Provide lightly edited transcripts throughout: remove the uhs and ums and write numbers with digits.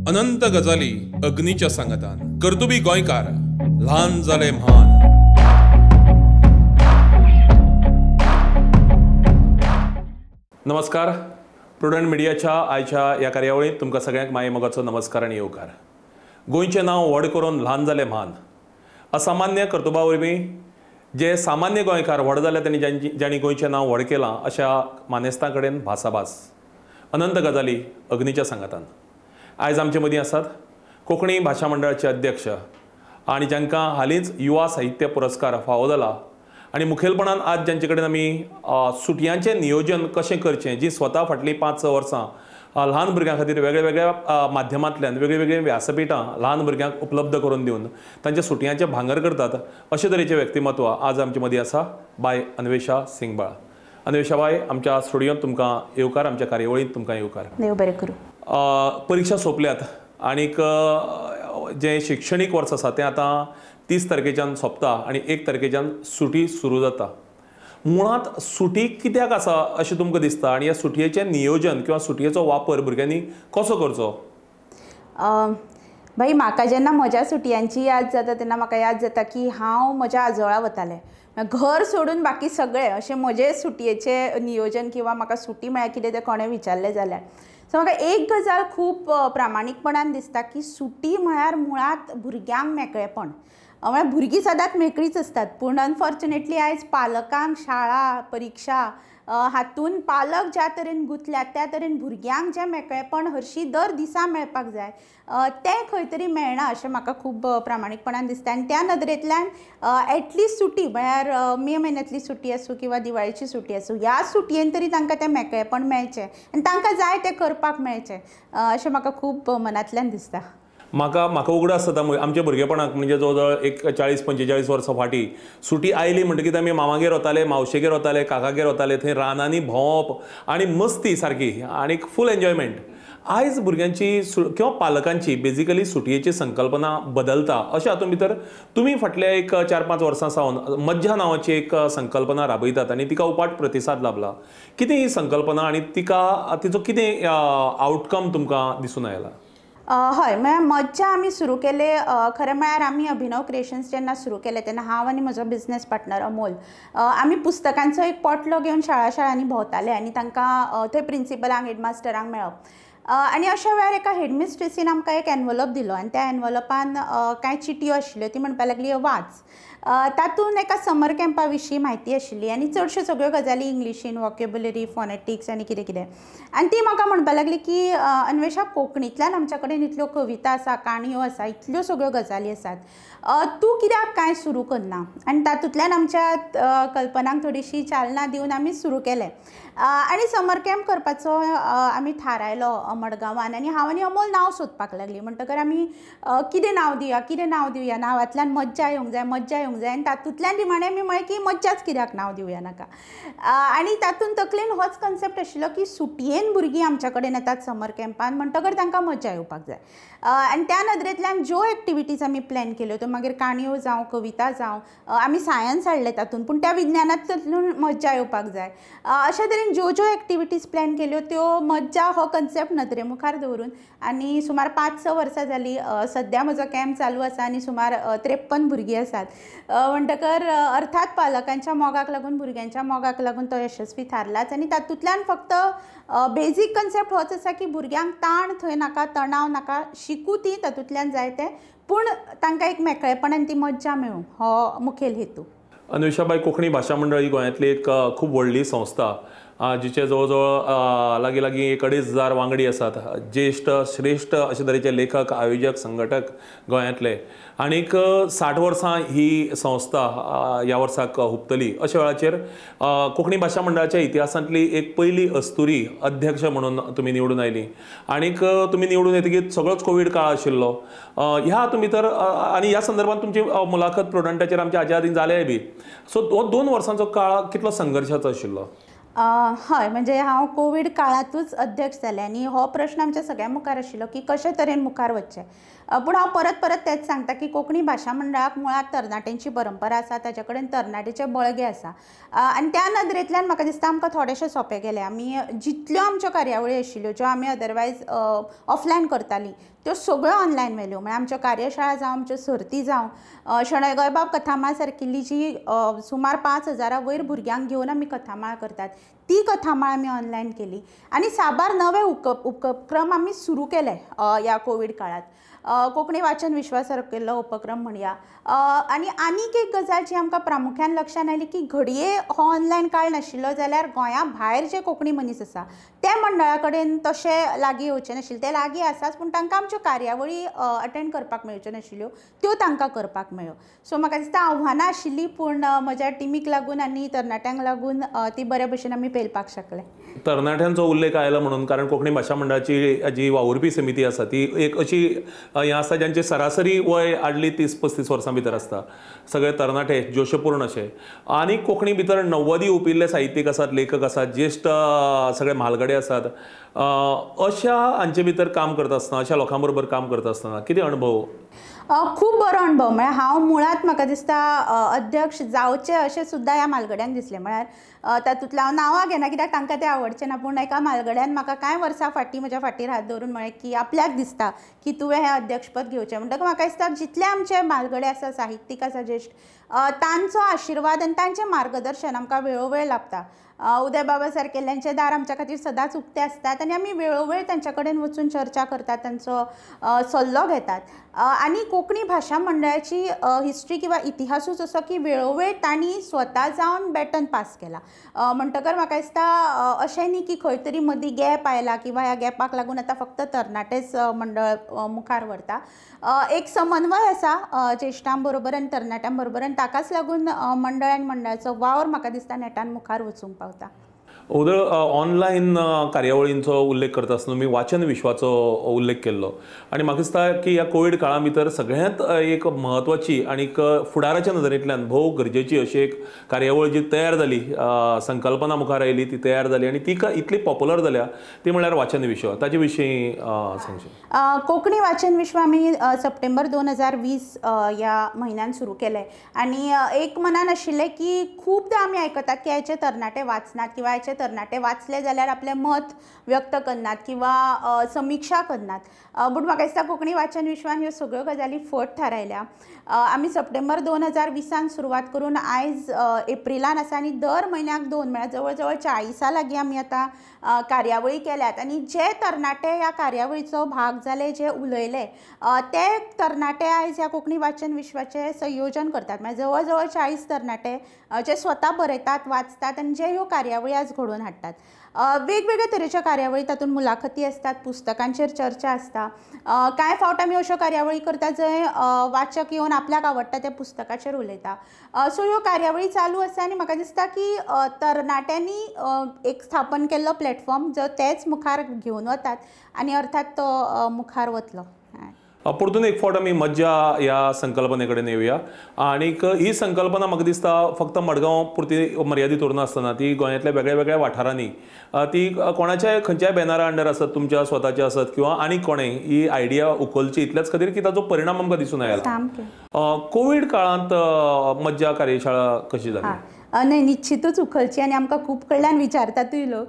अनंत गजाली अग्नीच्या सांगातान. कर्तुबी गोंयकार, ल्हान जाले म्हान. नमस्कार, प्रुडंट मिडियाच्या आयच्या ह्या कार्यावळींत तुमकां सगळ्यांक माये मोगाचो नमस्कार आनी येवकार. गोंयचें नांव व्हड करून ल्हान जालें म्हान. असामान्य कर्तुबा वरवीं जे सामान्य गोंयकार व्हड जाले तांणी जांणी गोंयचें नांव व्हड केलां अशा मानेस्तां कडेन भासाभास. अनंत गजाली अग्नीच्या सांगातान. आयज आमचे मदीं आसात कोंकणी भाशा मंडळाचे अध्यक्ष आनी जांकां हालींच युवा साहित्य पुरस्कार फावो जाला आनी मुखेलपणान आज जांचे कडेन आमी सुटयांचें नियोजन कशें करचें, जी स्वता फाटलीं 5-6 वर्सां ल्हान भुरग्यां खातीर वेगळ्या माध्यमांतल्यान वेगळीं व्यासपिठां ल्हान भुरग्यांक उपलब्ध करून दिवन तांच्या सुटयांचें भांगर करतात अशे तरेचें व्यक्तिमत्व आज आमचे मदीं आसा बाय अन्वेषा सिंगबाळ. अन्वेषा बाय, आमच्या स्टुडियोंत तुमकां येवकार, आमच्या कार्यावळींत तुमकां येवकार. देव बरें करूं. परिक्षा सोंपल्यात आनीक जें शिक्षणीक वर्स आसा तें आतां 30 तारखेच्यान सोंपता आनी 1 तारखेच्यान सुटी सुरू जाता. मुळांत सुटी कित्याक आसा अशें तुमकां दिसता आनी ह्या सुटयेचें नियोजन किंवा सुटयेचो वापर भुरग्यांनी कसो करचो? भाई, म्हाका जेन्ना म्हज्या सुटयांची याद जाता तेन्ना म्हाका याद जाता की हांव म्हज्या आजोळा वतालें. घर सोडून बाकी सगळें अशें म्हजें सुटयेचें नियोजन किंवा म्हाका सुटी म्हळ्यार कितें तें कोणें विचारलें जाल्यार सो म्हाका एक गजाल खूब प्रामाणीकपणान दिसता की सुटी म्हळ्यार मुळांत भुरग्यांक मेकळेपण. म्हळ्यार भुरगीं सदांच मेकळींच आसतात, पूण अनफॉर्च्युनेटली आयज पालकांक शाळा, परिक्षा हातून पालक ज्या तरेन गुंतल्यात त्या तरेन भुरग्यांक जें मेकळेपण हरशीं दर दिसा मेळपाक जाय तें खंय तरी मेळना अशें म्हाका खूब प्रामाणीकपणान दिसता. आनी त्या नदरेंतल्यान एटलिस्ट सुटी म्हळ्यार मे म्हयन्यांतली सुटी आसूं किंवा दिवाळेची सुटी आसूं, ह्या सुटयेन तरी तांकां तें मेकळेपण मेळचें आनी तांकां जाय तें करपाक मेळचें अशें म्हाका खूब मनांतल्यान दिसता. म्हाका म्हाका उगडास जाता आमच्या भुरगेपणाक, म्हणजे जवळ जवळ एक 40-45 वर्सां फाटीं सुटी आयली म्हणटकीच आमी मामागेर वताले, मावशेगेर वताले, काकागेर वताले, थंय रानांनी भोंवप आनी मस्ती सारकी आनी फूल एन्जॉयमेंट. आयज भुरग्यांची किंवा पालकांची बेजिकली सुटयेची संकल्पना बदलता. अशें हातूंत भितर तुमी फाटल्या एक 4-5 वर्सां सावन मज्जा नांवाची एक संकल्पना राबयतात आनी तिका उपाट प्रतिसाद लाभला. कितें ही संकल्पना आनी तिका तिचो कितें आवटकम तुमकां दिसून आयला? हय, म्हळ्यार मज्जा आमी सुरू केले. खरें म्हळ्यार आमी अभिनव क्रिएशन्स जेन्ना सुरू केलें तेन्ना हांव आनी म्हजो बिजनेस पार्टनर अमोल आमी पुस्तकांचो एक पोटलो घेवन शाळा शाळांनी भोंवताले आनी तांकां थंय प्रिंसिपलांक, हेडमास्टरांक मेळप. आनी अशा वेळार एका हेडमिस्ट्रेसीन आमकां एक एनवलप दिलो आनी त्या एनवलपान कांय चिटयो आशिल्ल्यो. ती म्हणपाक लागली वाच. तातूंत एका समर कॅम्पा विशीं म्हायती आशिल्ली आनी चडश्यो सगळ्यो गजाली इंग्लिशीन, वॉकेबुलरी, फोनेटिक्स आनी कितें कितें. आनी ती म्हाका म्हणपाक लागली की अन्वेषा, कोंकणींतल्यान आमच्या कडेन इतल्यो कविता आसा, काणयो आसा, इतल्यो सगळ्यो गजाली आसात, तूं कित्याक कांय सुरू करना? आनी तातूंतल्यान आमच्या कल्पनांक थोडीशी चालना दिवन आमी सुरू केलें आनी समर कॅम्प करपाचो आमी थारायलो मडगांवान. आनी हांव आनी अमोल नांव सोदपाक लागली. म्हणटकर आमी कितें नांव दिवया, कितें नांव दिवया, नांवांतल्यान मज्जा येवंक जाय, मज्जा येवंक जाय. आनी तातूंतल्यान निमाणें आमी म्हळें की मज्जाच कित्याक नांव दिवया नाका. आनी तातूंत तकलेन होच कन्सेप्ट आशिल्लो की सुटयेन भुरगीं आमच्या कडेन येतात समर कॅम्पान, म्हणटकर तांकां मज्जा येवपाक जाय. आनी त्या नदरेंतल्यान ज्यो एक्टिविटीज आमी प्लॅन केल्यो त्यो मागीर काणयो जावं, कविता जावं, आमी सायन्स हाडलें तातूंत, पूण त्या विज्ञानांतल्यान मज्जा येवपाक जाय. अशे तरेन ज्यो ज्यो एक्टिविटीज प्लॅन केल्यो त्यो मज्जा हो कन्सेप्ट नदरे मुखार दवरून आनी सुमार 5-6 वर्सां जालीं सद्या म्हजो कॅम्प चालू आसा आनी सुमार 53 भुरगीं आसात. म्हणटकर अर्थात पालकांच्या मोगाक लागून, भुरग्यांच्या मोगाक लागून तो यशस्वी थारलाच. आनी तातूंतल्यान फक्त बेजीक कन्सेप्ट होच आसा की भुरग्यांक ताण थंय नाका, तणाव नाका, शिकूं ती तातूंतल्यान जाय तें, पूण तांकां एक मेकळेपण आनी ती मज्जा मेळूं हो मुखेल हेतू. अन्वेषाबाई, कोंकणी भाशा मंडळ ही गोंयांतली एक खूब व्हडली संस्था जिचे जवळ जवळ लागीं लागीं 2,500 वांगडी आसात. ज्येश्ठ, श्रेश्ठ अशे तरेचे लेखक, आयोजक, संघटक गोंयांतले. आनीक 60 वर्सां ही संस्था ह्या वर्साक हुपतली. अशा वेळाचेर कोंकणी भाशा मंडळाच्या इतिहासांतली एक पयली अस्तुरी अध्यक्ष म्हणून तुमी निवडून आयली आनीक तुमी निवडून येतकीच सगळोच कोवीड काळ आशिल्लो. ह्या हातूंत भितर आनी ह्या संदर्भात तुमची मुलाखत प्रुडंटाचेर आमच्या हाज्या आदीं जाल्याय बी. सो हो 2 वर्सांचो काळ कितलो संघर्शाचो आशिल्लो? हय, म्हणजे हांव कोवीड काळांतूच अध्यक्ष जालें आनी हो प्रश्न आमच्या सगळ्यां मुखार आशिल्लो की कशे तरेन मुखार वचचें. पूण हांव परत परत तेंच सांगता की कोंकणी भाशा मंडळाक मुळांत तरणाट्यांची परंपरा आसा, ताचे कडेन तरणाट्याचें बळगें आसा आनी त्या नदरेंतल्यान म्हाका दिसता आमकां थोडेशें सोंपें गेलें. आमी जितल्यो आमच्यो कार्यावळी आशिल्ल्यो ज्यो आमी अदरवायज ऑफलायन करतालीं त्यो सगळ्यो ऑनलायन व्हेल्यो. म्हळ्यार आमच्यो कार्यशाळा जावं, आमच्यो सर्ती जावं, शणै गोंयबाब कथामाळ सारकिल्ली जी सुमार 5,000 वयर भुरग्यांक घेवन आमी कथामाळ करतात ती कथामाळ आमी ऑनलायन केली आनी साबार नवे उपक्रम आमी सुरू केले ह्या कोवीड काळांत. कोंकणी वाचन विश्वा सारकिल्लो उपक्रम म्हणया. आनी आनीक एक गजाल जी आमकां प्रामुख्यान लक्षांत आयली की घडये हो ऑनलायन काळ नाशिल्लो जाल्यार गोंया भायर जे कोंकणी मनीस आसा ते मंडळा कडेन तशे लागीं येवचे नाशिल्ले. ते लागीं आसाच पूण तांकां आमच्यो कार्यावळी अटेंड करपाक मेळच्यो नाशिल्ल्यो, त्यो तांकां करपाक मेळ्ळ्यो. सो म्हाका दिसता आव्हानां आशिल्लीं पूण म्हज्या टिमीक लागून आनी तरणाट्यांक लागून ती बरे भशेन आमी पेलपाक शकले. तरणाट्यांचो उल्लेख आयला म्हणून, कारण कोंकणी भाशा मंडळाची जी वावुरपी समिती आसा ती एक अशी हें आसा ज्यांचे सरासरी वय आडली 30-35 वर्सां भितर आसता. सगळे तरणाटे जोशपूर्ण अशे आनी कोंकणी भितर 90 उपिल्ले साहित्यीक आसात, लेखक आसात, ज्येश्ठ सगळे म्हालगडे आसात. अशा हांचे भितर काम करता आसतना, अशा लोकां बरोबर काम करता आसतना कितें अणभव? खूब बरो अणभव. म्हळ्यार हांव मुळांत म्हाका दिसता अध्यक्ष जावचें अशें सुद्दां ह्या म्हालगड्यांक दिसलें. म्हळ्यार तातूंतलें हांव नांवां घेना कित्याक तांकां तें आवडचें ना, पूण एका म्हालगड्यान म्हाका कांय वर्सां फाटीं म्हज्या फाटीर हात दवरून म्हळें की आपल्याक दिसता की तुवें हें अध्यक्षपद घेवचें. म्हणटकच म्हाका दिसता जितले आमचे म्हालगडे आसा, साहित्यीक आसा, ज्येश्ठ, तांचो आशिर्वाद आनी तांचें मार्गदर्शन आमकां वेळोवेळ लाभता. उदय बाबा सारकेल्यांचें दार आमच्या खातीर सदांच उक्तें आसतात आनी आमी वेळोवेळ तांच्या कडेन वचून चर्चा करतात, तांचो सल्लो घेतात. आनी कोंकणी भाशा मंडळाची हिस्ट्री किंवा इतिहासूच असो की वेळोवेळ तांणी स्वता जावन बॅटन पास केला. म्हणटकर म्हाका दिसता अशें न्ही की खंय तरी मदीं गॅप आयला किंवा ह्या गॅपाक लागून आतां फक्त तरणाटेच मंडळ मुखार व्हरता. एक समन्वय आसा ज्येश्ठां बरोबर आनी तरणाट्यां बरोबर आनी ताकाच लागून मंडळ आनी मंडळाचो वावर म्हाका दिसता नेटान मुखार वचूंक पावता. उदळ ऑनलायन कार्यावळींचो उल्लेख करता आसतना तुमी वाचन विश्वाचो उल्लेख केल्लो आनी म्हाका दिसता की ह्या कोवीड काळा भितर सगळ्यांत एक म्हत्वाची आनी फुडाराच्या नदरेंतल्यान भोव गरजेची अशी एक कार्यावळ जी तयार जाली, संकल्पना मुखार आयली, ती तयार जाली आनी ती इतली पॉप्युलर जाल्या ती म्हळ्यार वाचन विश्व. ताचे विशीं सांगचें. कोंकणी वाचन विश्व आमी सप्टेंबर 2020 ह्या म्हयन्यान सुरू केलें आनी एक मनान आशिल्लें की खुबदां आमी आयकतात की आयचे तरणाटे वाचनात किंवा आयचे तरणाटे वाचले जाल्यार आपलें मत व्यक्त करनात किंवा समिक्षा करनात. पूण म्हाका दिसता कोंकणी वाचन विश्वान ह्यो सगळ्यो गजाली फट थारायल्या. आमी सप्टेंबर 2020 सुरवात करून आयज एप्रिलान आसा आनी दर म्हयन्याक 2 म्हळ्यार जवळ जवळ 40 लागीं आमी आतां कार्यावळी केल्यात आनी जे तरणाटे ह्या कार्यावळीचो भाग जाले, जे उलयले ते तरणाटे आयज ह्या कोंकणी वाचन विश्वाचें संयोजन करतात. म्हळ्यार जवळ जवळ 40 तरणाटे जे स्वता बरयतात, वाचतात आनी जे ह्यो कार्यावळी आज घडोवन हाडटात. वेगवेगळ्या तरेच्या कार्यावळी, तातूंत मुलाखती आसतात, पुस्तकांचेर चर्चा आसता. कांय फावट आमी अश्यो कार्यावळी करता जंय वाचक येवन आपल्याक आवडटा त्या पुस्तकाचेर उलयता. सो ह्यो कार्यावळी चालू आसा आनी म्हाका दिसता की तरणाट्यांनी एक स्थापन केल्लो प्लॅटफॉर्म जो तेच मुखार घेवन वतात आनी अर्थात तो मुखार वतलो. परतून एक फावट आमी मज्जा ह्या संकल्पने कडेन येवया आनीक ही संकल्पना म्हाका दिसता फक्त मडगांव पुरती मर्यादीत उरनासतना ती गोंयांतल्या वेगळ्या वेगळ्या वाठारांनी ती कोणाच्याय खंयच्याय बॅनरा अंडर आसत, तुमच्या स्वताचे आसत किंवा आनी कोणेय ही आयडिया उखलची इतल्याच खातीर की ताचो परिणाम आमकां दिसून आयला. कोवीड काळांत मज्जा कार्यशाळा कशी जाली? नाही, निश्चितूच उखलची आनी आमकां खूब कडल्यान विचारतातूय लोक.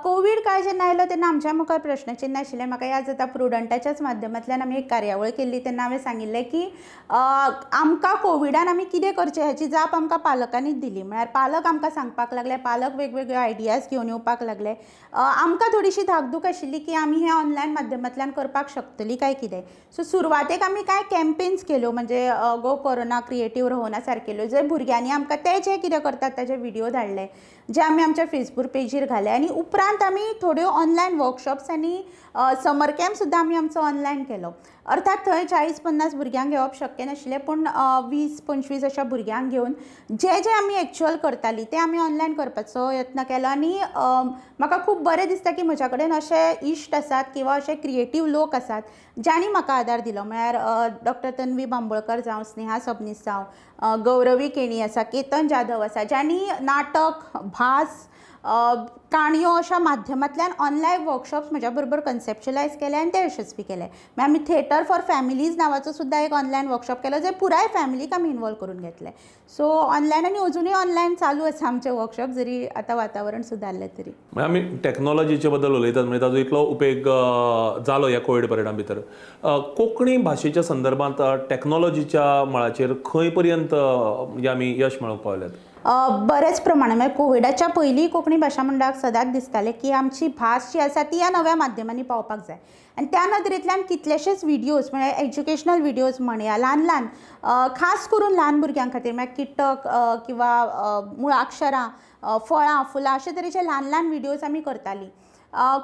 कोवीड काळ जेन्ना आयलो तेन्ना आमच्या मुखार प्रश्नचिन्ह आशिल्लें. म्हाका याद जाता प्रुडंटाच्याच माध्यमांतल्यान आमी एक कार्यावळ केल्ली तेन्ना हांवें सांगिल्लें की आमकां कोविडान आमी कितें करचें हाची जाप आमकां पालकांनीच दिली. म्हळ्यार पालक आमकां सांगपाक लागले, पालक वेगवेगळ्यो आयडियाज घेवन येवपाक लागले. आमकां थोडीशी धाकधूक आशिल्ली की आमी हें ऑनलायन माध्यमांतल्यान करपाक शकतली काय कितें. सो सुरवातेक आमी कांय कॅम्पेन्स केल्यो, म्हणजे गो कोरोना क्रिएटीव रोहना सारकेल्यो, जंय भुरग्यांनी आमकां ते जे कितें करतात ताजे व्हिडियो धाडले जे आमी आमच्या फेसबूक पेजीर घाले. आनी उपरांत आमी थोड्यो ऑनलायन वर्कशॉप्स आनी समर कॅम्प सुद्दां आमी आमचो ऑनलायन केलो. अर्थात थंय 40-50 भुरग्यांक घेवप शक्य नाशिल्लें, पूण 20-25 अशा भुरग्यांक घेवन जे जे आमी एक्चुअल करतालीं ते आमी ऑनलायन करपाचो यत्न केलो. आनी म्हाका खूब बरें दिसता की म्हज्या कडेन अशे इश्ट आसात किंवा अशे क्रिएटीव लोक आसात ज्यांनी म्हाका आदार दिलो. म्हळ्यार डॉक्टर तन्वी बांबोळकर जावं, स्नेहा सबनीस जावं, गौरवी केणी आसा, केतन जाधव आसा, ज्यांनी नाटक, भास काणयो अशा माध्यमांतल्यान ऑनलायन वर्कशॉप्स म्हज्या बरोबर कन्सेप्च्युलायज केले आनी ते यशस्वी केले. मागीर आमी थिएटर फॉर फॅमिलीज नांवाचो सुद्दां एक ऑनलायन वर्कशॉप केलो जंय पुराय फॅमिलीक आमी इनवॉल्व करून घेतले. सो ऑनलायन आनी अजुनूय ऑनलायन चालू आसा आमचे वर्कशॉप, जरी आतां वातावरण सुदारलें तरी. आमी टॅक्नोलॉजीचे बद्दल उलयतात म्हणजे ताजो इतलो उपेग जालो ह्या कोवीड पिरियडा भितर. कोंकणी भाशेच्या संदर्भात टॅक्नोलॉजीच्या मळाचेर खंय पर्यंत म्हणजे आमी यश मेळोवंक पावल्यात? बरेच प्रमाणे म्हणजे कोविडाच्या पयलीं कोंकणी भाशा मंडळाक सदांच दिसतालें की आमची भास जी आसा ती ह्या नव्या माध्यमांनी पावपाक जाय आनी त्या नदरेंतल्यान कितलेशेच व्हिडियोज म्हळ्यार एज्युकेशनल व्हिडियोज म्हणया, ल्हान ल्हान खास करून ल्हान भुरग्यां खातीर म्हळ्यार किटक किंवा मुळाक्षरां, फळां फुलां अशे तरेचे ल्हान ल्हान व्हिडियोज आमी करतालीं.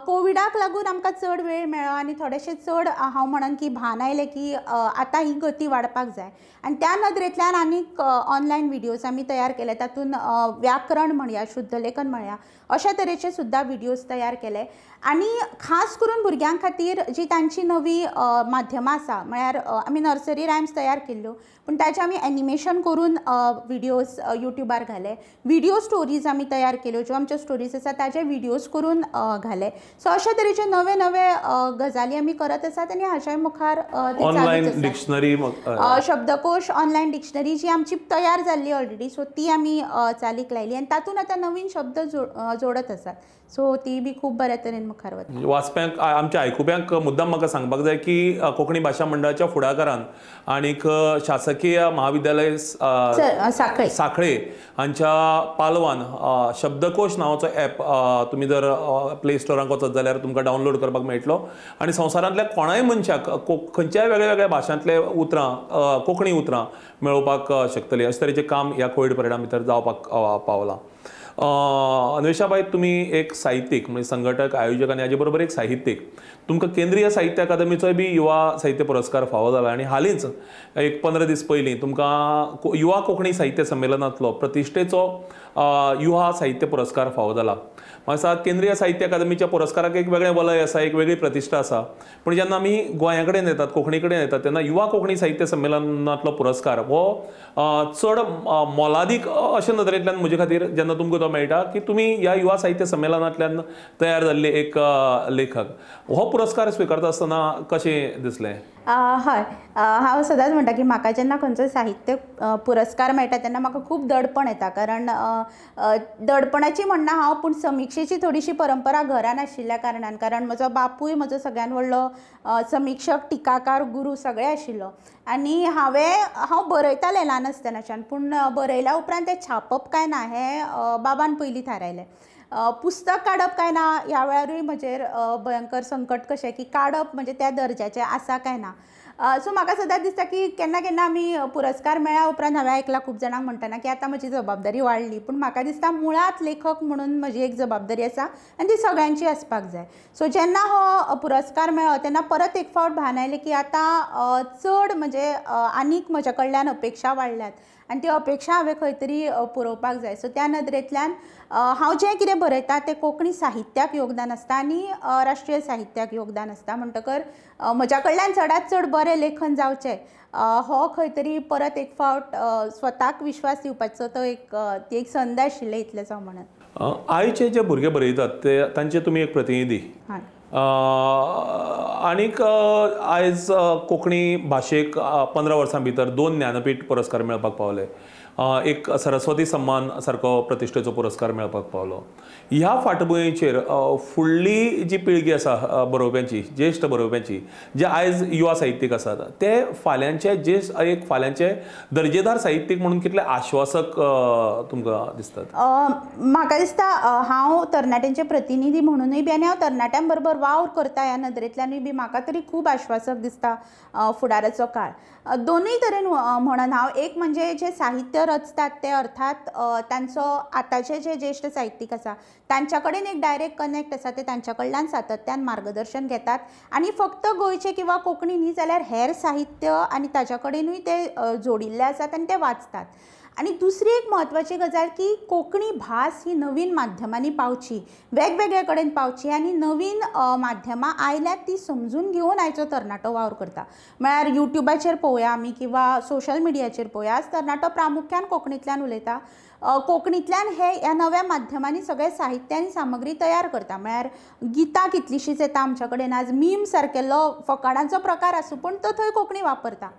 कोविडाक लागून आमकां चड वेळ मेळ्ळो आनी थोडेशें चड हांव म्हणन की भान आयलें की आतां ही गती वाडपाक जाय आनी त्या नदरेंतल्यान आनीक ऑनलायन व्हिडियोज आमी तयार केले. तातूंत व्याकरण म्हणया, शुद्धलेखन म्हणया, अशा तरेचे सुद्दां व्हिडियोज तयार केले. आनी खास करून भुरग्यां खातीर जी तांची नवी माध्यमां आसा म्हळ्यार आमी नर्सरी रायम्स तयार केल्ल्यो पूण ताचें आमी एनिमेशन करून व्हिडियोज यूट्यूबार घाले. व्हिडियो स्टोरीज आमी तयार केल्यो, ज्यो आमच्यो स्टोरीज आसा ताचे व्हिडियोज करून घाले. सो अशा तरेचे नवे नवे गजाली आमी करत आसात आनी हाच्या मुखार ऑनलायन डिक्शनरी, शब्दकोश, ऑनलायन डिक्शनरी जी आमची तयार जाल्ली ऑलरेडी, सो ती आमी चालीक लायली आनी तातूंत आतां नवीन शब्द जोडत आसात. सो ती बी खूब बऱ्या तरेन मुखार वता. वाचप्यांक, आमच्या आयकुप्यांक मुद्दाम म्हाका सांगपाक जाय की कोंकणी भाशा मंडळाच्या फुडाकारान आनीक शासकीय महाविद्यालय साखळे हांच्या पालवान शब्दकोश नांवाचो ॲप तुमी जर प्ले स्टोराक वचत जाल्यार तुमकां डावनलोड करपाक मेळटलो आनी संवसारांतल्या कोणाय मनशाक खंयच्याय वेगळ्या वेगळ्या भाशांतले उतरां, कोंकणी उतरां मेळोवपाक शकतली. अशे तरेचें काम ह्या कोवीड पिरियडा भितर जावपाक पावलां. अन्वेषाबाई, तुमी एक साहित्यीक म्हणजे संघटक, आयोजक आनी हाजे बरोबर एक साहित्यीक. तुमकां केंद्रीय साहित्य अकादमीचोय बी युवा साहित्य पुरस्कार फावो जाला आनी हालींच एक 15 दीस पयलीं तुमकां युवा कोंकणी साहित्य संमेलनांतलो प्रतिश्ठेचो युवा साहित्य पुरस्कार फावो जाला. म्हाका दिसता केंद्रीय साहित्य अकादमीच्या पुरस्काराक एक वेगळें वलय आसा, एक वेगळी प्रतिश्ठा आसा, पूण जेन्ना आमी गोंया कडेन येतात, कोंकणी कडेन येतात, तेन्ना युवा कोंकणी साहित्य संमेलनांतलो पुरस्कार हो चड मोलादीक अशे नदरेंतल्यान म्हजे खातीर जेन्ना तुमकां तो मेळटा की तुमी ह्या युवा साहित्य संमेलनांतल्यान तयार जाल्ले एक लेखक, हो पुरस्कार स्विकारता आसतना कशें दिसलें? हय, हांव सदांच म्हणटा की म्हाका जेन्ना खंयचो साहित्य पुरस्कार मेळटा तेन्ना म्हाका खूब दडपण येता. कारण दडपणाची म्हणना हांव, पूण समिक्षेची थोडीशी परंपरा घरान आशिल्ल्या कारणान, कारण म्हजो बापूय म्हजो सगळ्यान व्हडलो समिक्षक, टिकाकार, गुरू सगळें आशिल्लो आनी हांव बरयतालें ल्हान आसतनाच्यान, पूण बरयल्या उपरांत तें छापप काय ना हें बाबान पयलीं थारायलें. पुस्तक काडप काय ना ह्या वेळारूय म्हजेर भयंकर संकट कशें की काडप म्हणजे त्या दर्जाचें आसा काय ना. सो म्हाका सदांच दिसता की केन्ना केन्ना आमी पुरस्कार मेळ्ळ्या उपरांत हांवें आयकलां खूब जाणांक म्हणटना की आतां म्हजी जबाबदारी वाडली, पूण म्हाका दिसता मुळांत लेखक म्हणून म्हजी एक जबाबदारी आसा आनी ती सगळ्यांची आसपाक जाय. सो जेन्ना हो पुरस्कार मेळ्ळो तेन्ना परत एक फावट भान आयलें की आतां चड म्हणजे आनीक म्हज्या कडल्यान अपेक्षा वाडल्यात आनी त्यो अपेक्षा हांवें खंय तरी पुरोवपाक जाय. सो त्या नदरेंतल्यान हांव जें कितें बरयता तें कोंकणी साहित्याक योगदान आसता आनी राष्ट्रीय साहित्याक योगदान आसता. म्हणटकर म्हज्या कडल्यान चडांत चड बरें लेखन जावचें हो खंय तरी परत एक फावट स्वताक विश्वास दिवपाचो तो एक ती एक संद आशिल्ली इतलेंच हांव म्हणत. आयचे जे भुरगे बरयतात ते तांचे तुमी एक प्रतिनिधी आनीक आयज कोंकणी भाशेक 15 वर्सां भितर 2 ज्ञानपीठ पुरस्कार मेळपाक पावले, एक सरस्वती सम्मान सारको प्रतिश्ठेचो पुरस्कार मेळपाक पावलो. ह्या फाटभुंयेचेर फुडली जी पिळगी आसा बरोवप्यांची, ज्येश्ठ बरोवप्यांची, जे आयज युवा साहित्यीक आसात, ते फाल्यांचे ज्येश्ठ एक फाल्यांचे दर्जेदार साहित्यीक म्हणून कितले आश्वासक तुमकां दिसतात? म्हाका दिसता हांव तरणाट्यांचे प्रतिनिधी म्हणूनय बी आनी हांव तरणाट्यां बरोबर वावर करता ह्या नदरेंतल्यानूय बी म्हाका तरी खूब आश्वासक दिसता फुडाराचो काळ. दोनूय तरेन म्हणून हांव, एक म्हणजे जे साहित्य रचतात ते अर्थात तांचो आतांचे जे ज्येश्ठ साहित्यीक आसा तांच्या कडेन एक डायरेक्ट कनेक्ट आसा, ते तांच्या कडल्यान सातत्यान मार्गदर्शन घेतात आनी फक्त गोंयचें किंवा कोंकणी न्ही जाल्यार हेर साहित्य आनी ताच्या कडेनूय ते जोडिल्ले आसात आनी ते वाचतात. आनी दुसरी एक म्हत्वाची गजाल की कोंकणी भास ही नवीन माध्यमांनी पावची, वेगवेगळे कडेन पावची आनी नवीन माध्यमां आयल्यात ती समजून घेवन आयचो तरणाटो वावर करता. म्हळ्यार यूट्यूबाचेर पळोवया आमी किंवा सोशल मिडियाचेर पळोवया, आज तरणाटो प्रामुख्यान कोंकणींतल्यान उलयता. कोंकणींतल्यान हे ह्या नव्या माध्यमांनी सगळें साहित्य आनी सामग्री तयार करता. म्हळ्यार गितां कितलींशींच येता आमच्या कडेन आज, मीम सारकेलो फकाणांचो प्रकार आसूं पूण तो थंय कोंकणी वापरता.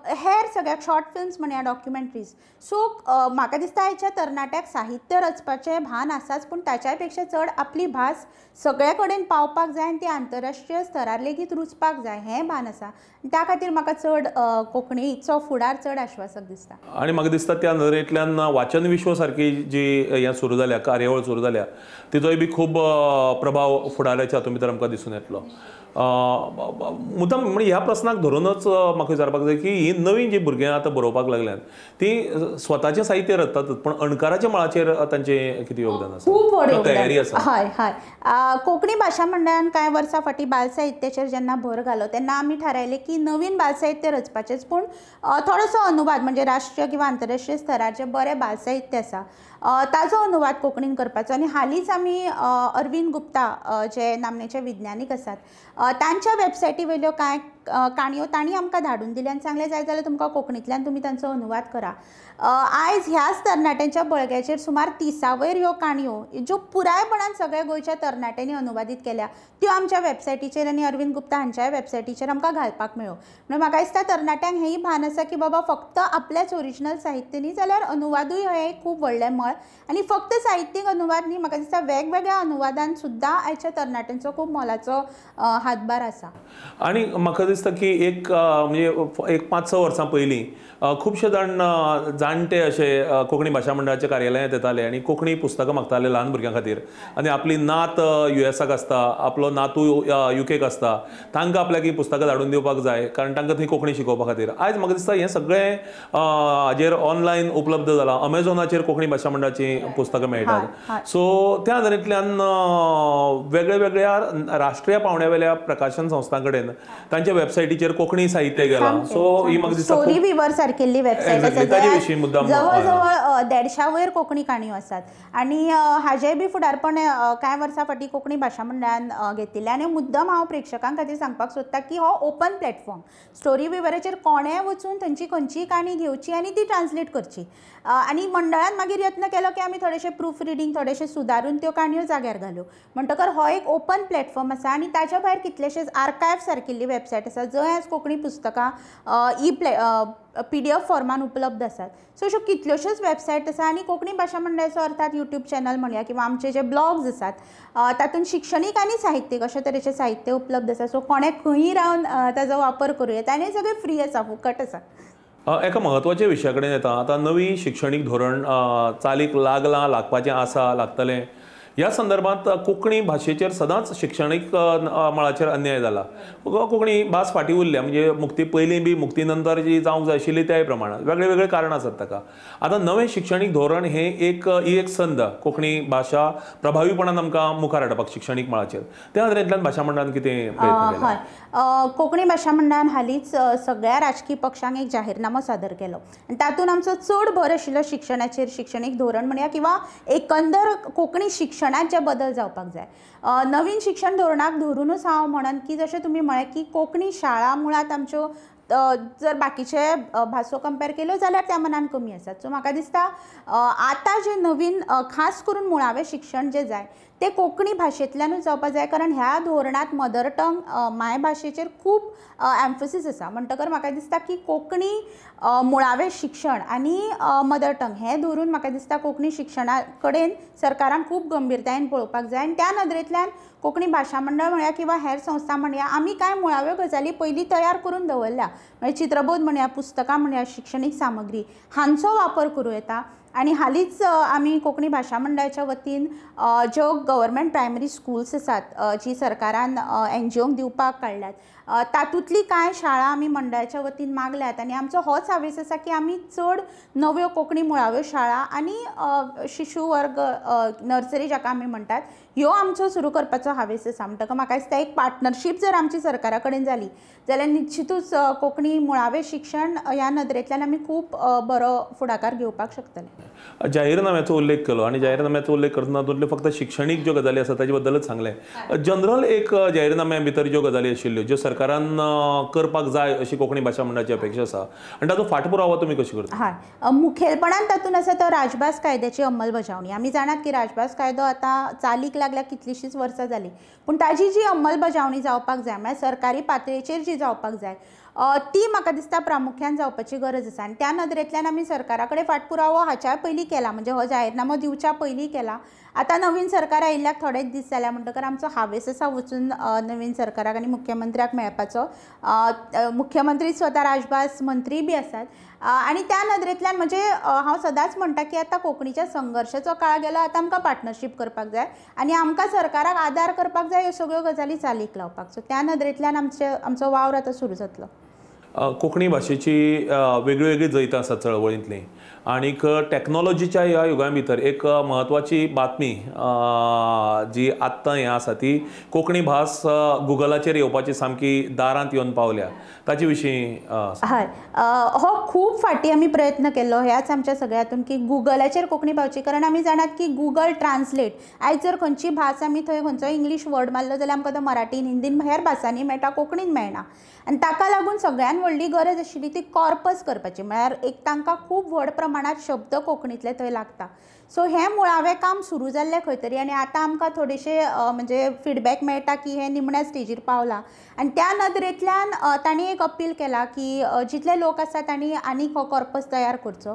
हेर सगळ्याक शॉर्ट फिल्म्स म्हणया, डॉक्युमेंट्रीज. सो म्हाका दिसता आयच्या तरणाट्याक साहित्य रचपाचें भान आसाच, पूण ताच्याय पेक्षा चड आपली भास सगळे कडेन पावपाक जाय आनी ती आंतरराष्ट्रीय स्तरार लेगीत रुजपाक जाय हें भान आसा. त्या खातीर म्हाका चड कोंकणीचो फुडार चड आश्वासक दिसता. आनी म्हाका दिसता त्या नदरेंतल्यान वाचन विश्व सारकी जी हें सुरू जाल्या, कार्यावळ सुरू जाल्या, तिचोय बी खूब प्रभाव फुडाराच्या हातूंत भितर आमकां दिसून येतलो. मुद्दाम म्हणजे ह्या प्रस्नाक धरूनच म्हाका विचारपाक जाय की ही नवीन जी भुरगीं आतां बरोवपाक लागल्यात ती स्वताचें साहित्य रचतातच, पण अणकाराच्या मळाचेर तांचें कितें योगदान आसा, खूब व्हड तयारी आसा? हय हय, कोंकणी भाशा मंडळान कांय वर्सां फाटीं बालसाहित्याचेर जेन्ना भर घालो तेन्ना आमी थारायलें की नवीन बालसाहित्य रचपाचेंच, पूण थोडोसो अनुवाद म्हणजे राष्ट्रीय किंवा आंतरराष्ट्रीय स्तराचें बरें बालसाहित्य आसा ताजो अनुवाद कोंकणीन करपाचो. आनी हालींच आमी अरविंद गुप्ता जे नामनेचे विज्ञानीक आसात तांच्या वेबसायटी वयल्यो कांय काणयो तांणी आमकां धाडून दिल्या आनी सांगलें जाय जाल्यार तुमकां कोंकणींतल्यान तुमी तांचो अनुवाद करा. आयज ह्याच तरणाट्यांच्या बळग्याचेर सुमार 30 वयर ह्यो काणयो ज्यो पुरायपणान सगळ्या गोंयच्या तरणाट्यांनी अनुवादीत केल्या त्यो आमच्या वेबसायटीचेर आनी अरविंद गुप्ता हांच्याय वेबसायटीचेर आमकां घालपाक मेळ्ळ्यो. म्हणून म्हाका दिसता तरणाट्यांक हेंय भान आसा की बाबा फक्त आपल्याच ओरिजिनल साहित्य न्ही जाल्यार अनुवादूय हें खूब व्हडलें मळ, आनी फक्त साहित्यीक अनुवाद न्ही, म्हाका दिसता वेगवेगळ्या अनुवादान सुद्दां आयच्या तरणाट्यांचो खूब मोलाचो हातभार आसा. आनी म्हाका दिसता की एक म्हणजे एक 5-6 वर्सां पयलीं खुबशे जाण जाणटे अशे कोंकणी भाशा मंडळाच्या कार्यालयांत येताले आनी कोंकणी पुस्तकां मागताले ल्हान भुरग्यां खातीर, आनी आपली नात युएसाक आसता, आपलो नातू युकेक आसता, तांकां आपल्याक ही पुस्तकां धाडून दिवपाक जाय कारण तांकां थंय कोंकणी शिकोवपा खातीर. आयज म्हाका दिसता हें सगळें हाजेर ऑनलायन उपलब्ध जालां, अमेझॉनाचेर कोंकणी भाशा मंडळाचीं पुस्तकां मेळटात. सो त्या नदरेंतल्यान वेगळ्या वेगळ्या राष्ट्रीय पावंड्या वेल्या प्रकाशन संस्थां कडेन तांच्या वेबसायटीचेर कोंकणी साहित्य गेलां. सो ही म्हाका दिसता स्टोरी विवर सारकेल्ली वेबसायट आसा, ताजे विशीं मुद्दाम जवळ जवळ 150 वयर कोंकणी काणयो आसात आनी हाजेय बी फुडारपण कांय वर्सां फाटीं कोंकणी भाशा मंडळान घेतिल्लें. आनी मुद्दम हांव प्रेक्षकां खातीर सांगपाक सोदता की हो ओपन प्लॅटफॉर्म, स्टोरी विवराचेर कोणेय वचून थंयची खंयचीय काणी घेवची आनी ती ट्रान्सलेट करची. आनी मंडळान मागीर यत्न केलो की आमी थोडेशे प्रूफ रिडींग थोडेशे सुदारून त्यो काणयो जाग्यार घाल्यो. म्हणटकर हो एक ओपन प्लॅटफॉर्म आसा आनी ताच्या भायर कितलेशेच आर्कायव सारकिल्ली वेबसायट आसा जंय आज कोंकणी पुस्तकां PDF फॉर्मान उपलब्ध आसात. सो अश्यो कितल्योश्योच वेबसायट आसा आनी कोंकणी भाशा मंडळाचो अर्थात यूट्यूब चॅनल म्हणया किंवा आमचे जे ब्लॉग्स आसात तातूंत शिक्षणीक आनी साहित्यीक अशे तरेचें साहित्य उपलब्ध आसा. सो कोणें खंयी रावन ताजो वापर करूं येता आनी सगळें फ्री आसा, फुकट आसा. एका म्हत्वाच्या विशया कडेन येता, आतां नवी शिक्षणीक धोरण चालीक लागलां, लागपाचें आसा, लागतलें. ह्या संदर्भात कोंकणी भाशेचेर सदांच शिक्षणीक मळाचेर अन्याय जाला. कोंकणी भास फाटीं उरल्या, म्हणजे मुक्ती पयलीं बी मुक्ती नंतर जी जावंक जाय आशिल्ली त्याय प्रमाणात वेगळे वेगळे कारणां आसात ताका. आतां नवें शिक्षणीक धोरण हें एक ही एक संद कोंकणी भाशा प्रभावीपणान आमकां मुखार हाडपाक शिक्षणीक मळाचेर, त्या नदरेंतल्यान भाशा मंडळान कितें प्रयत्न केला? हय, कोंकणी भाशा मंडळान हालींच सगळ्या राजकीय पक्षांक एक जाहीरनामो सादर केलो आनी तातूंत आमचो चड भर आशिल्लो शिक्षणाचेर, शिक्षणीक धोरण म्हणया किंवा एकंदर कोंकणी शिक्षणात जे बदल जावपाक जाय. नवीन शिक्षण धोरणाक धरूनच हांव म्हणन की जशें तुमी म्हळें की कोंकणी शाळा मुळांत आमच्यो जर बाकीचे भासो कंपेर केल्यो जाल्यार त्या मनान कमी आसात. सो म्हाका दिसता आतां जें नवीन खास करून मुळावें शिक्षण जें जाय तें कोंकणी भाशेंतल्यानूच जावपाक जाय, कारण ह्या धोरणांत मदर टंग मायभाशेचेर खूब एम्फसीस आसा. म्हणटकर म्हाका दिसता की कोंकणी मुळावें शिक्षण आनी मदर टंग हें धरून म्हाका दिसता कोंकणी शिक्षणा कडेन सरकारान खूब गंभीरतायेन पळोवपाक जाय. आनी त्या नदरेंतल्यान कोंकणी भाशा मंडळ म्हणया किंवा हेर संस्था म्हणया आमी कांय मुळाव्यो गजाली पयलीं तयार करून दवरल्या, म्हणजे चित्रबोध म्हणया, पुस्तकां म्हणया, शिक्षणीक सामग्री हांचो वापर करूं येता. आनी हालींच आमी कोंकणी भाशा मंडळाच्या वतीन ज्यो गव्हर्मेंट प्रायमरी स्कुल्स आसात जी सरकारान एनजीओंक दिवपाक काडल्यात तातूंतली कांय शाळा आमी मंडळाच्या वतीन मागल्यात आनी आमचो होच हावेस आसा की आमी चड नव्यो कोंकणी मुळाव्यो शाळा आनी शिशू वर्ग नर्सरी जाका आमी म्हणटात ह्यो आमचो सुरू करपाचो हावेस आसा. म्हणटकच म्हाका दिसता एक पार्टनरशीप जर आमची सरकारा कडेन जाली जाल्यार निश्चितूच कोंकणी मुळावें शिक्षण ह्या नदरेंतल्यान आमी खूब बरो फुडाकार घेवपाक शकतले. जाहीरनाम्याचो उल्लेख केलो आनी जाहीरनाम्याचो उल्लेख करतना तातूंतल्यो फक्त शिक्षणीक ज्यो गजाली आसा ताजे बद्दलच सांगलें. जनरल एक जाहीरनाम्या भितर ज्यो गजाली आशिल्ल्यो ज्यो सरकार सरकारान करपाक जाय अशी कोंकणी भाशा मंडळाची अपेक्षा आसा आनी ताचो फाटपुरावो तुमी कशी करता? हय, मुखेलपणान तातूंत आसा तो राजभास कायद्याची अंमलबजावणी. आमी जाणात की राजभास कायदो आतां चालीक लागल्या कितलींशींच वर्सां जालीं, पूण ताजी जी अंमलबजावणी जावपाक जाय म्हळ्यार सरकारी पातळेचेर जी जावपाक जाय ती म्हाका दिसता प्रामुख्यान जावपाची गरज आसा. आनी त्या नदरेंतल्यान आमी सरकारा कडेन फाटपुरावो हाच्या पयलीं केला, म्हणजे हो जाहीरनामो दिवच्या पयलीं केला. आतां नवीन सरकार आयिल्ल्याक थोडेच दीस जाल्या म्हणटकर आमचो हावेस आसा वचून नवीन सरकाराक आनी मुख्यमंत्र्याक मेळपाचो. मुख्यमंत्री स्वता राजभास मंत्री बी आसात आनी त्या नदरेंतल्यान म्हणजे हांव सदांच म्हणटा की आतां कोंकणीच्या संघर्शाचो काळ गेलो, आतां आमकां पार्टनरशीप करपाक जाय आनी आमकां सरकाराक आदार करपाक जाय ह्यो सगळ्यो गजाली चालीक लावपाक. सो त्या नदरेंतल्यान आमचो वावर आतां सुरू जातलो. कोंकणी भाशेची वेगळी वेगळी जैतां आसात चळवळींतलीं आनीक टॅक्नोलॉजीच्या ह्या युगा भितर एक म्हत्वाची बातमी जी आत्तां हें आसा ती कोंकणी भास गुगलाचेर येवपाची सामकी दारांत येवन पावल्या, ताचे विशीं? हय, हो खूब फाटीं आमी प्रयत्न केल्लो ह्याच आमच्या सगळ्यांतून की गुगलाचेर कोंकणी पावची, कारण आमी जाणात की गुगल ट्रान्सलेट आयज जर खंयची भास आमी थंय खंयचो इंग्लीश वर्ड मारलो जाल्यार आमकां तो मराठीन, हिंदीन, हेर भासांनी मेळटा, कोंकणीन मेळना. आनी ताका लागून सगळ्यान व्हडली गरज आशिल्ली ती कॉर्पस करपाची, म्हळ्यार एक तांकां खूब व्हड प्रमाणांत शब्द कोंकणींतले थंय लागता. सो हें मुळावें काम सुरू जाल्लें खंय तरी आनी आतां आमकां थोडेशे म्हणजे फिडबॅक मेळटा की हें निमण्या स्टेजीर पावलां. आनी त्या नदरेंतल्यान तांणी एक अपील केला की जितले लोक आसा तांणी आनीक हो कॉर्पस तयार करचो.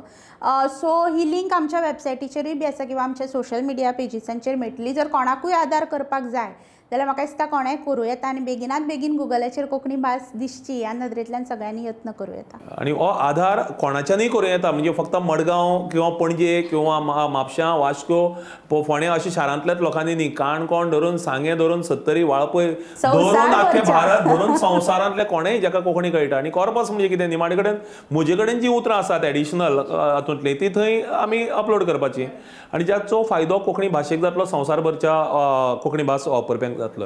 सो ही लिंक आमच्या वेबसायटीचेरूय बी आसा किंवा आमच्या सोशल मिडिया पेजीसांचेर मेळटली. जर कोणाकूय आदार करपाक जाय जाल्यार म्हाका दिसता कोणेंय करूं येता आनी बेगिनात बेगीन गुगलाचेर कोंकणी भास दिसची ह्या नदरेंतल्यान सगळ्यांनी यत्न करूं येता. आनी हो आधार कोणाच्यानूय करूं येता, म्हणजे फक्त मडगांव किंवा पणजे किंवा म्हापशां, वास्को, फोंडें अशे शारांतल्याच लोकांनी न्ही, काणकोण धरून सांगें धरून सत्तरी, वाळपय धरून आख्खे भारत धरून संवसारांतले कोणेय जाका कोंकणी कळटा. आनी कॉर्पस म्हणजे कितें, निमाणे कडेन म्हजे कडेन जी उतरां आसात एडिशनल हातूंतली ती थंय आमी अपलोड करपाची आनी जाचो फायदो कोंकणी भाशेक जातलो, संवसारभरच्या कोंकणी भास वापरप्यांक जातलो.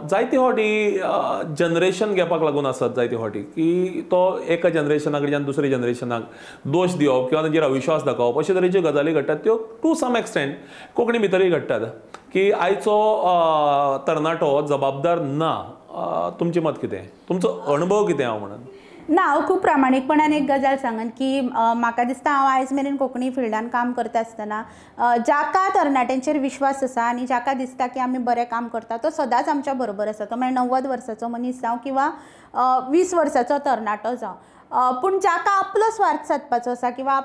जायते फावटी जनरेशन गॅपाक लागून आसत जायते फावटी की तो एका जनरेशना कडच्यान दुसऱ्या जनरेशनाक दोश दिवप किंवा तांचेर अविश्वास दाखोवप अशे तरेच्यो गजाली घडटात, त्यो टू सम एक्सटेंट कोंकणी भितरूय घडटात की आयचो तरणाटो जबाबदार ना. तुमचें मत कितें, तुमचो अणभव कितें हांव म्हणून? ना, हांव खूब प्रामाणीकपणान एक गजाल सांगन की म्हाका दिसता हांव आयज मेरेन कोंकणी फिल्डान काम करता आसतना जाका तरणाट्यांचेर विश्वास आसा आनी जाका दिसता की आमी बरें काम करता तो सदांच आमच्या बरोबर आसा. तो म्हळ्यार 90 वर्साचो मनीस जावं किंवा 20 वर्साचो तरणाटो जावं, पूण जाका आपलो स्वार्थ सादपाचो आसा किंवा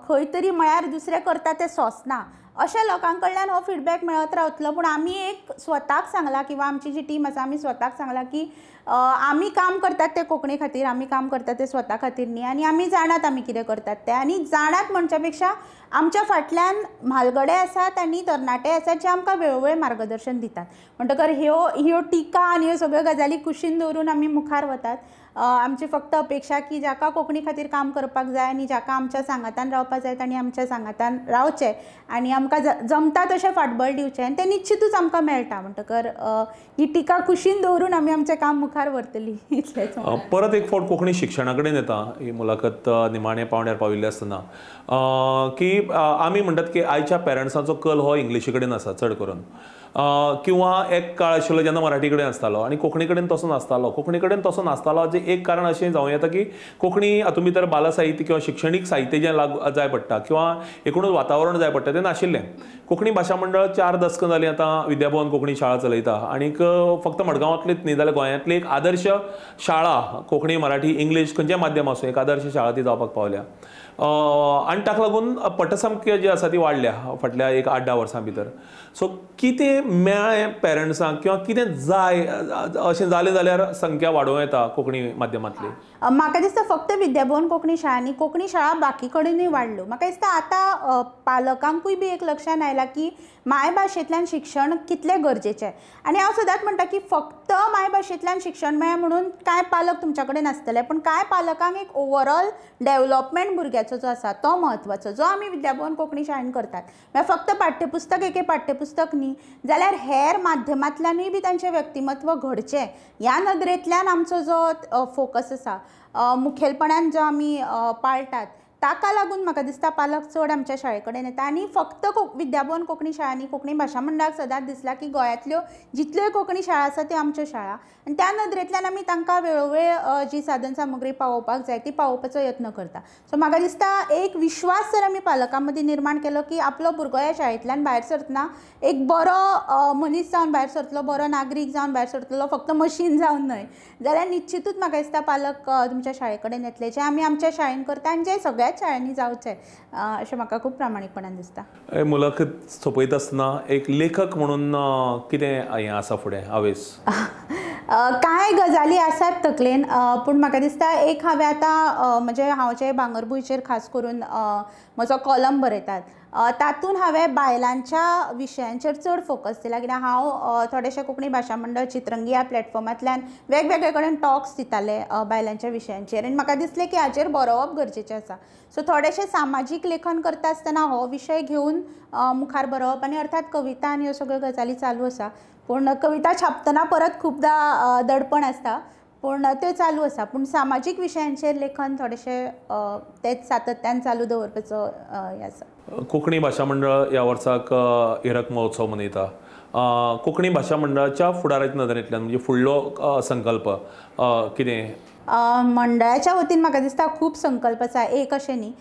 खंय तरी म्हळ्यार दुसरें करता तें सोंसना अशा लोकां कडल्यान हो फिडबॅक मेळत रावतलो. पूण आमी एक स्वताक सांगलां किंवा आमची जी टीम आसा आमी स्वताक सांगलां की आमी काम करतात तें कोंकणी खातीर, आमी काम करतात तें स्वता खातीर न्ही, आनी आमी जाणात आमी कितें करतात तें. आनी जाणात म्हणच्या पेक्षा आमच्या फाटल्यान म्हालगडे आसात आनी तरणाटे आसात जे आमकां वेळोवेळ मार्गदर्शन दितात. म्हणटकर ह्यो टिका आनी ह्यो सगळ्यो गजाली कुशीन दवरून आमी मुखार वतात. आमची फक्त अपेक्षा की जाका कोंकणी खातीर काम करपाक जाय आनी जाका आमच्या सांगातान रावपाक जाय तांणी आमच्या सांगातान रावचें आनी आमकां जमता तशें फाटबळ दिवचें आनी तें निश्चितूच आमकां मेळटा. म्हणटकर ही टिका कुशीन दवरून आमी आमचें काम मुखार व्हरतली इतलेंच. परत एक फावट कोंकणी शिक्षणा कडेन येता ही मुलाखत निमाणे पावंड्यार पाविल्ली आसतना की आमी म्हणटात की आयच्या पेरंट्सांचो कल हो इंग्लिशी कडेन आसा चड करून, किंवा एक काळ आशिल्लो जेन्ना मराठी कडेन आसतालो आनी कोंकणी कडेन तसो नासतालो. कोंकणी कडेन तसो नासतालो हाचें एक कारण अशें जावं येता की कोंकणी हातूंत भितर बाल साहित्य किंवा शिक्षणीक साहित्य जें लागू जाय पडटा किंवा एकूणच वातावरण जाय पडटा तें नाशिल्लें. कोंकणी भाशा मंडळ 4 दसकां जालीं आतां विद्याभवन कोंकणी शाळा चलयता आनीक फक्त मडगांवांतलीच न्ही जाल्यार गोंयांतली एक आदर्श शाळा, कोंकणी, मराठी, इंग्लीश खंयचें माध्यम आसूं एक आदर्श शाळा ती जावपाक पावल्या आनी ताका लागून पटसंख्या जी आसा ती वाडल्या फाटल्या एक 8-10 वर्सां भितर. सो कितें मेळ्ळें पेरंट्सांक किंवा कितें जाय अशें जालें जाल्यार संख्या वाडोवं येता कोंकणी माध्यमांतली? म्हाका दिसता फक्त विद्याभवन कोंकणी शाळा न्ही, कोंकणी शाळा बाकी कडेनूय वाडल्यो. म्हाका दिसता आतां पालकांकूय बी एक लक्षान आयलां की मायभाशेंतल्यान शिक्षण कितलें गरजेचें. आनी हांव सदांच म्हणटा की फक्त मायभाशेंतल्यान शिक्षण मेळ्ळें म्हणून कांय पालक तुमच्या कडेन आसतले, पूण कांय पालकांक एक ओवरऑल डेवलपमेंट भुरग्याचो जो आसा तो म्हत्वाचो, जो आमी विद्याभवन कोंकणी शाळेन करतात. म्हळ्यार फक्त पाठ्यपुस्तक एके पाठ्यपुस्तक न्ही जाल्यार हेर माध्यमांतल्यानूय बी तांचें व्यक्तिमत्व घडचें ह्या नदरेंतल्यान आमचो जो फोकस आसा मुखेलपणान जो आमी पाळटात ताका लागून म्हाका दिसता पालक चड आमच्या शाळे कडेन येता. आनी फक्त विद्याभुवन कोंकणी शाळांनी कोंकणी भाशा मंडळाक सदांच दिसला की गोंयांतल्यो जितल्योय कोंकणी शाळा आसा त्यो आमच्यो शाळा, आनी त्या नदरेंतल्यान आमी तांकां वेळोवेळ जी साधन सामुग्री पावोवपाक जाय ती पावोवपाचो यत्न करता. सो म्हाका दिसता एक विश्वास जर आमी पालकां मदीं निर्माण केलो की आपलो भुरगो ह्या शाळेंतल्यान भायर सरतना एक बरो मनीस जावन भायर सरतलो, बरो नागरीक जावन भायर सरतलो, फक्त मशीन जावन न्हय, जाल्यार निश्चितूच म्हाका दिसता पालक तुमच्या शाळे कडेन येतले. जे आमी आमच्या शाळेन करता आनी जे सगळ्याच शाळांनी जावचें अशें म्हाका खूब प्रामाणीकपणान दिसता. मुलाखत सोंपयता आसतना एक लेखक म्हणून कितें हें आसा फुडें हावेस? कांय गजाली आसात तकलेन, पूण म्हाका दिसता एक हांवें आतां म्हणजे हांव जे भांगरभूंयचेर खास करून म्हजो कॉलम बरयतात तातूंत हांवें बायलांच्या विशयांचेर चड फोकस दिला, कित्याक हांव थोडेशें कोंकणी भाशा मंडळ चित्रंगी ह्या प्लॅटफॉर्मांतल्यान वेगवेगळे कडेन टॉक्स दितालें बायलांच्या विशयांचेर, आनी म्हाका दिसलें की हाचेर बरोवप गरजेचें आसा. सो थोडेशें सामाजीक लेखन करता आसतना हो विशय घेवन मुखार बरोवप, आनी अर्थात कविता आनी ह्यो सगळ्यो गजाली चालू आसा. पूण कविता छापतना परत खुबदां दडपण आसता, पूण त्यो चालू आसा. पूण सामाजीक विशयांचेर लेखन थोडेशें तेच सातत्यान चालू दवरपाचो हें आसा. कोंकणी भाशा मंडळ ह्या वर्साक हिरक महोत्सव मनयता. कोंकणी भाशा मंडळाच्या फुडाराच्या नदरेंतल्यान म्हणजे फुडलो संकल्प कितें? मंडळाच्या वतीन म्हाका दिसता खूब संकल्प आसा, एक अशें न्ही,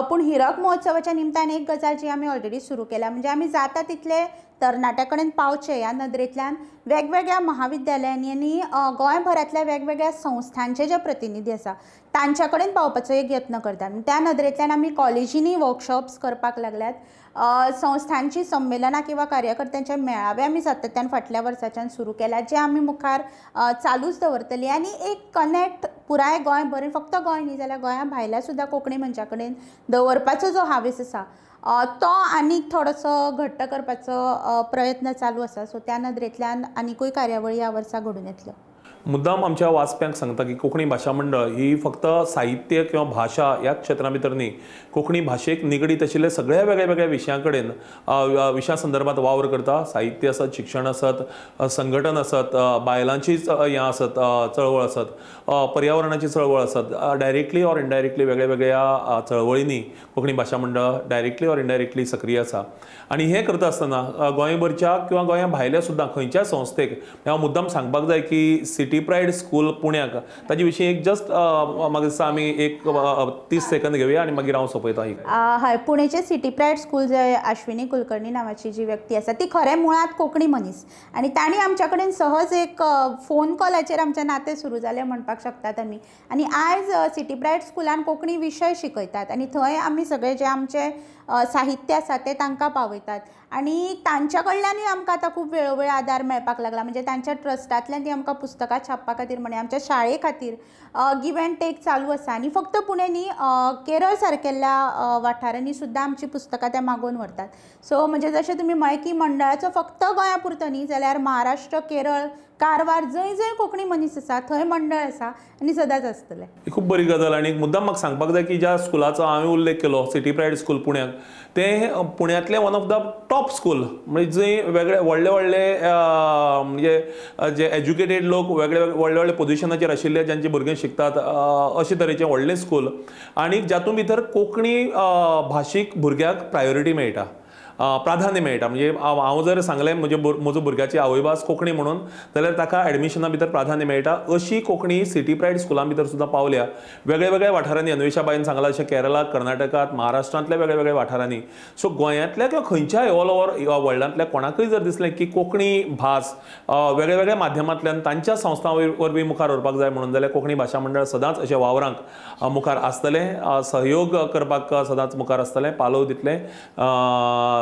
पूण हिरक महोत्सवाच्या निमतान एक गजाल जी आमी ऑलरेडी सुरू केल्या, म्हणजे आमी जाता तितले तरणाट्या कडेन पावचे ह्या नदरेंतल्यान वेगवेगळ्या महाविद्यालयांनी आनी गोंयभरांतल्या वेगवेगळ्या संस्थांचे जे प्रतिनिधी आसा तांच्या कडेन पावपाचो एक यत्न करतात. त्या नदरेंतल्यान आमी कॉलेजींनी वर्कशॉप्स करपाक लागल्यात, संस्थांची संमेलनां किंवा कार्यकर्त्यांचे मेळावे आमी सातत्यान फाटल्या वर्साच्यान सुरू केल्या, जे आमी मुखार चालूच दवरतली. आनी एक कनेक्ट पुराय गोंयभर, फक्त गोंय न्ही जाल्यार गोंया भायल्या सुद्दां कोंकणी मनशा कडेन दवरपाचो जो हावेस आसा तो आनीक थोडोसो घट्ट करपाचो प्रयत्न चालू आसा. सो त्या नदरेंतल्यान आनिकूय कार्यावळी ह्या वर्सा घडून येतल्यो. मुद्दाम आमच्या वाचप्यांक सांगता की कोंकणी भाशा मंडळ ही फक्त साहित्य किंवा भाशा ह्या क्षेत्रां भितर न्ही, कोंकणी भाशेक निगडीत आशिल्ले सगळ्या वेगळ्या वेगळ्या विशयां कडेन विशया संदर्भात वावर करता. साहित्य आसत, शिक्षण आसत, संघटन आसत, बायलांची हें आसत चळवळ आसत, पर्यावरणाची चळवळ आसत, डायरेक्टली ऑर इनडायरेक्टली वेगळ्या वेगळ्या चळवळींनी कोंकणी भाशा मंडळ डायरेक्टली ऑर इनडायरेक्टली सक्रीय आसा. आनी हें करता आसतना गोंयभरच्या किंवा गोंया भायल्या सुद्दां खंयच्याय संस्थेक हांव मुद्दाम सांगपाक जाय की सिटी प्रायड स्कूल पुण्याक ताजे विशीं एक जस्ट म्हाका दिसता आमी एक 30 सेकंद घेवया आनी मागीर हांव सोंपयता. हय, पुणेचे सिटी प्रायड स्कूल जे अश्विनी कुलकर्णी नांवाची जी व्यक्ती आसा ती खरें मुळांत कोंकणी मनीस, आनी तांणी आमच्या कडेन सहज एक फोन कॉलाचेर आमचें नातें सुरू जालें म्हणपाक शकतात आमी. आनी आयज सिटी प्रायड स्कुलान कोंकणी विशय शिकयतात आनी थंय आमी सगळे जे आमचे साहित्य आसा तें तांकां पावयतात, आनी तांच्या कडल्यानूय आमकां आतां खूब वेळोवेळ आदार मेळपाक लागला. म्हणजे तांच्या ट्रस्टांतल्यान ती आमकां पुस्तकां छापपा खातीर म्हण आमच्या शाळे खातीर गिव एंड टेक चालू आसा. आनी फक्त पुणे न्ही, केरळ सारकेल्ल्या वाठारांनी सुद्दां आमची पुस्तकां ते मागोवन व्हरतात. सो म्हणजे जशें तुमी म्हळें की मंडळाचो फक्त गोंया पुरतो न्ही जाल्यार महाराष्ट्र, केरळ, कारवार जंय जंय कोंकणी मनीस आसा थंय मंडळ आसा आनी सदांच आसतलें. ही खूब बरी गजाल. आनी मुद्दाम म्हाका सांगपाक जाय की ज्या स्कुलाचो हांवें उल्लेख केलो सिटी प्रायड स्कूल पुण्याक, तें पुण्यांतलें one of the top school, म्हणजे जंय वेगळे व्हडले व्हडले म्हणजे जे एज्युकेटेड लोक वेगळे व्हडले व्हडले पोजिशनाचेर आशिल्ले ज्यांची भुरगीं शिकतात अशे तरेचें व्हडलें स्कूल, आनी जातूंत भितर कोंकणी भाशीक भुरग्याक प्रायोरिटी मेळटा, प्राधान्य मेळटा. म्हणजे हांव जर सांगलें म्हजे म्हजो भुरग्याची आवयभास कोंकणी म्हणून जाल्यार ताका एडमिशना भितर प्राधान्य मेळटा. अशी कोंकणी सिटी प्रायड स्कुलां भितर सुद्दां पावल्या वेगळ्या वेगळ्या वाठारांनी. अन्वेषाबाईन सांगलां अशें केरळाक, कर्नाटकांत, महाराष्ट्रांतल्या वेगळ्या वेगळ्या वाठारांनी. सो गोंयांतल्या किंवा खंयच्याय ऑल ओवर वर्ल्डांतल्या कोणाकूय जर दिसलें की कोंकणी भास वेगळ्या वेगळ्या माध्यमांतल्यान तांच्या संस्थां वरवीं मुखार व्हरपाक जाय म्हणून जाल्यार कोंकणी भाशा मंडळ सदांच अशें वावरांक मुखार आसतलें, सहयोग करपाक सदांच मुखार आसतलें, पालव दितलें.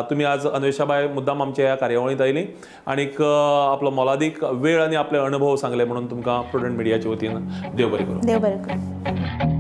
तुम्ही आज अन्वेषाबाई मुद्दाम आमच्या ह्या कार्यावळींत आयली आनीक आपलो मोलादीक वेळ आनी आपले अनुभव सांगले म्हणून तुमकां प्रुडंट मिडियाच्या वतीन देव बरें करूं. देव बरें करूं.